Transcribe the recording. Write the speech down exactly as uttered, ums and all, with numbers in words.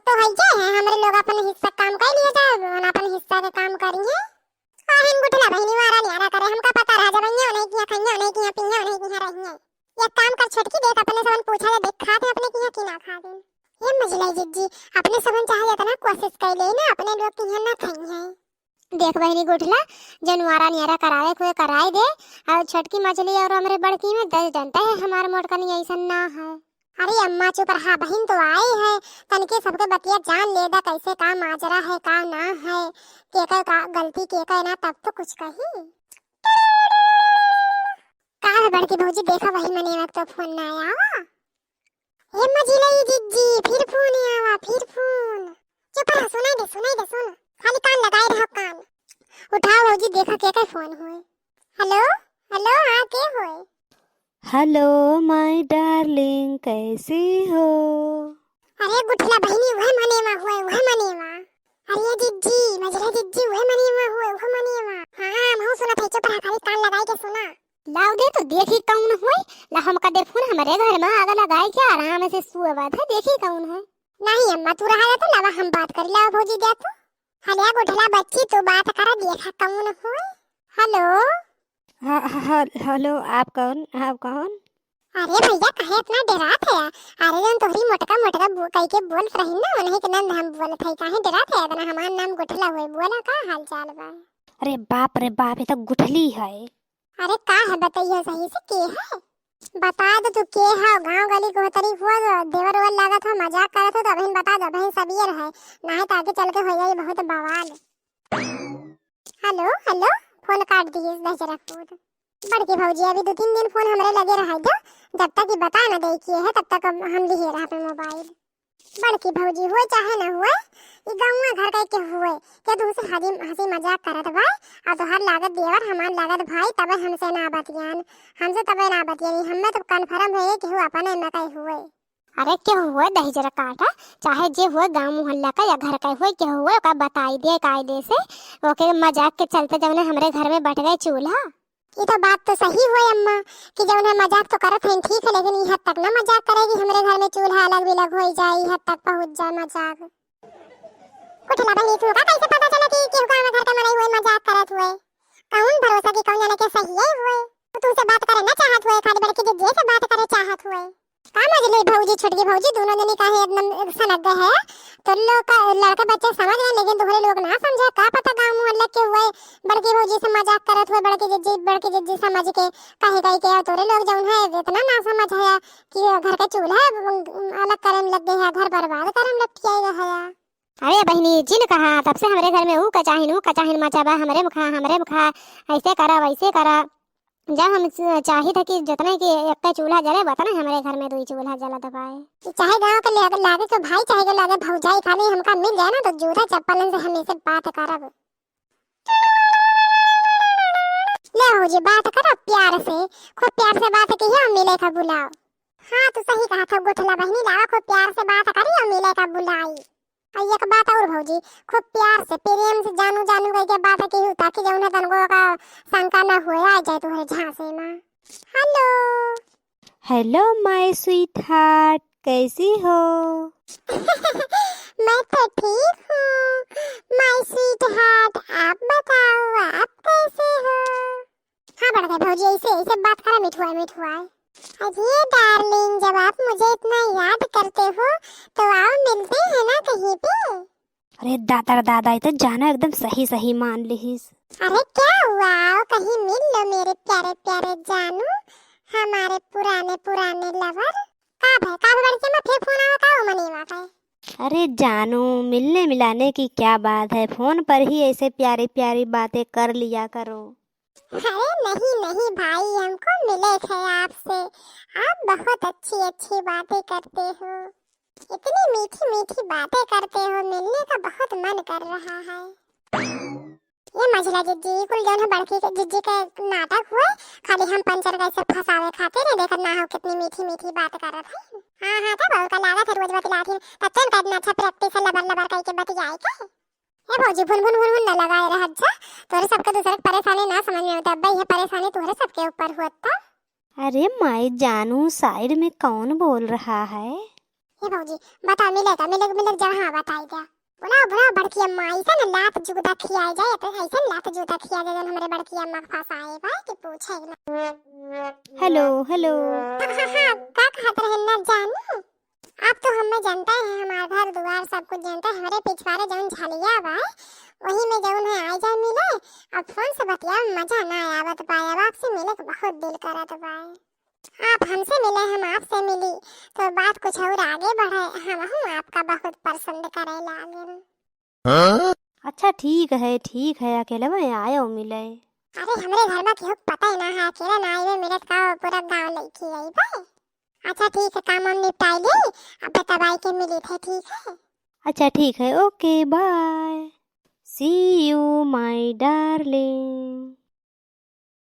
तो हइये है, हमरे लोग अपन हिस्सा काम कइ लिहे जाए, अपन हिस्सा के काम करिहे। काहिन गुठला बहिनी वारा न्यारा करे, हमका पता रहा जब अइहें उन्हीं किहाँ खइहें, उन्हीं किहाँ पीहें, उन्हीं किहाँ रहिहें। एक काम कर छोटकी, देख अपने सबन पूछा ले, देख खात हैं अपने किहाँ कि ना खात हैं। ये मझिलाई जिज्जी, अपने सबन चाहे जितना कोशिश कइ ले ना, अपने लोग किहाँ ना खइहें। देख बहिनी गुठला, जौन वारा न्यारा करावे के हुए कराई दे, और छोटकी मझिली और हमरे बड़की में दस डंडा है, हमार मोटकनी अइसन ना है। अरे अम्मा चुप रहा, बहिन तो आई है, तनिके सबके बतिया जान ले दा, कैसे का माजरा है, का ना है, केकर का गलती, केकर ना, तब तो कुछ कही। का है बड़की भौजी, देखा वही मनेवा के तो फोन ना आवा। हे मझिलई जिज्जी, फिर फोन आवा, फिर फोन। चुप रहा, सुनाई दे, सुनाई दे, सुन। खाली कान लगाए रहो, कान। उठाओ भौजी, देखा केकर फोन होए। हेलो, हेलो, हाँ, के होए? हेलो माय डार्लिंग, कैसी हो? अरे गुठला बहिनी, उहे मनेवा होए, उहे मनेवा। अरे जिज्जी, मझिला जिज्जी, उहे मनेवा होए, उहे मनेवा। हाँ, हाँ, हमहू सुनत है, चुप रहा, खाली कान लगाई के सुना। लाव दे तो देखी कौन होए, ला हमका दे फोन, हमरे घर में आग लगाई के आराम से सुअ बात है, देखी कौन है। नहीं अम्मा, तू रहा दे तो लावा हम बात करी, लावा भौजी दे तो। हलिया गुठला बच्ची, तू बात करा, देखा कौन होए। हेलो। हाँ, हाँ, हेलो, आप कौन, आप कौन? अरे भैया, काहे इतना डेरात है? अरे जौन तोहरी मोटका मोटका बो-, कई के बोलत रही ना, उन्हीं के नंद हम बोलत है, काहे डेरात है इतना? हमार नाम गुठला होए, बोला का हाल चाल बा? अरे बाप रे बाप, ये तो गुठली है। अरे का है, बताइए सही से के है? बता दो तू के है, गाँव गली गोहतरी हुआ जो देवर ओवर लागत हो, मजाक करत हो तो अबहिन बता दो, अबहिन सबियर है, नाहीं तो आगे चल के हो जाई बहुत बवाल। हेलो, हेलो, फोन काट दिए दहिजरा पूत। बड़की भौजी, अभी दो तीन दिन फोन हमरे लगे रहा दो, जब तक ये बता न दे किए है, तब तक हम, हम लिए रहा पे मोबाइल। बड़की भौजी, हुए चाहे न हुए, ई गौवा घर के, के हुए, के तू से हंसी, हंसी मजाक करत बा, आ तोहार लागत देवर, हमार लागत भाई, तबे हमसे ना बतियान, हमसे तबे ना बतियान, हमें तो कन्फर्म है कि हु अपने में कहीं हुए। अरे केहू हुए दहिजरा काटा, चाहे जे हुए गाँव मोहल्ला का या घर का हुए, केहू हुए ओका बताई दे कायदे से, ओके मजाक के चलते जौने हमरे घर में बट गए चूल्हा। ई तो बात तो सही हुए अम्मा कि जौन है मजाक तो करत हैं ठीक है, लेकिन ई हद तक ना मजाक करे कि हमरे घर में चूल्हा अलग बिलग होई जाए, ई हद तक पहुँच जाए मजाक। गुठला बहिनी, तुमका कैसे पता चला कि केहू का घर का मनई हुए मजाक करत हुए? कौन भरोसा कि कौन जाने के सही है हुए? तो तुमसे बात करे ना चाहत हुए, खाली बड़की जिज्जी से बात करे चाहत हुए। का मझली भौजी, छोटकी भौजी, दोनों जनी काहे एकदम सनक गए है? तो लोग का लड़का बच्चा समझ रहे, लेकिन तोहरे लोग ना समझे। का पता गाँव मोहल्ला के हुए बड़की भौजी से मजाक करत हुए, बड़की जिज्जी, बड़की जिज्जी समझ के कहे कहे के, और तोरे लोग जौन है इतना ना समझ है कि घर का चूल्हा अलग करे में लग गए है, घर बर्बाद करे में लपटियाए गए है। अरे बहिनी, जिन कहा तब से हमरे घर में ऊ का चाहिन, ऊ का चाहिन मचाबा, हमरे में खा, हमरे में खा, ऐसे करा, वैसे करा। जब हम स-, चाहित है कि जतने कि एक चूल्हा जले, वतने हमरे घर में दुई चूल्हा जलत बाए। चाहे गाँव के ले-, लागे के भाई, चाहे के लागे भौजाई, खाली हमका मिल जाए ना, तो जूता चप्पलन से हमेशा बात करब। ले भौजी, बात करब प्यार से, खूब प्यार से बात किया, मिले का बुलाओ। हाँ, तू सही कहा था गुठला बहिनी, लावा खूब प्यार से बात करी और मिले का बुलाई। और एक बात और भौजी, खूब प्यार से, प्रेम से जानू जानू कह के बात की हूँ, ताकि जौन है तनको का शंका न हुए, आ जाए तुम्हारे झांसे में। हेलो। हेलो माय स्वीटहार्ट, कैसी हो? मैं तो ठीक हूँ माय स्वीटहार्ट, आप बताओ, आप कैसे हो? हाँ बड़का भौजी, ऐसे, ऐसे बात करा मिठुआ, मिठुआ। अरे डार्लिंग, जब आप मुझे इतना याद करते हो तो आओ मिलते हैं ना कहीं पे। अरे दादा रे दादा, ये तो जाना एकदम सही सही मान लिहिस। अरे क्या हुआ, आओ कहीं मिल लो मेरे प्यारे प्यारे जानू, हमारे पुराने पुराने लवर। का भाई, का बड़के में फिर फोन आवा का, ओ मनीवा का? अरे जानू, मिलने मिलाने की क्या बात है, फोन पर ही ऐसे प्यारी प्यारी बातें कर लिया करो। अरे नहीं नहीं भाई, हमको मिले थे आपसे, आप बहुत अच्छी अच्छी बातें करते हो, इतनी मीठी मीठी बातें करते हो, मिलने का बहुत मन कर रहा है। ये मझला जिज्जी, कुल जौन है बड़की के, जिज्जी के नाटक हुए, खाली हम पंचर कैसे फंसावे खातिर है, देखत ना हो कितनी मीठी मीठी बात करत है। हाँ हाँ, तब और का लागत है रोज बतलात ही, तब तो इनका इतना अच्छा प्रैक्टिस है लबर लबर करके बतियाए के। ए भौजी, भुन भुन भुन भुन न लगाए रहत जा। तोरे सबके दूसरे के परेशानी ना समझ में आवत, अब्बे ये परेशानी तोहरे सबके ऊपर होत था। अरे माई जानू, साइड में कौन बोल रहा है? हे भौजी, बताओ, मिले का, मिले, मिले जहाँ बताई द्या। बोला, बोला, बड़की अम्मा, ऐसन लात जूता खियाए जाए, तो ऐसन लात जूता खियाए जाए, जौन हमरे बड़की अम्मा के पास आए बा कि पूछे ना। Hello, hello. हाँ, हाँ, हाँ, का कहत रहे ना जानू? आप तो हमें जानते हैं, हमार घर दुआर सब कुछ जानते हैं, हमरे पिछवारे जौन झलिया बा, वही में जौन है, आ जाए मिले। अब फोन से बतिया मजा ना आवत बा, अब आपसे मिले के बहुत दिल करत बा। आप हमसे मिले, हम आपसे मिली, तो बात कुछ और आगे बढ़े। हमहू आपका बहुत पसंद करे लागे। अच्छा ठीक है, ठीक है, अकेले में आयो मिले। अरे हमरे घर में केहू पता ही ना है, अकेले ना आए मिलत का पूरा गांव लइकी आई बा। अच्छा ठीक है, काम हम निपटाई ले, अब तब आई के मिली थे, ठीक है? अच्छा ठीक है, okay, bye, see you my darling।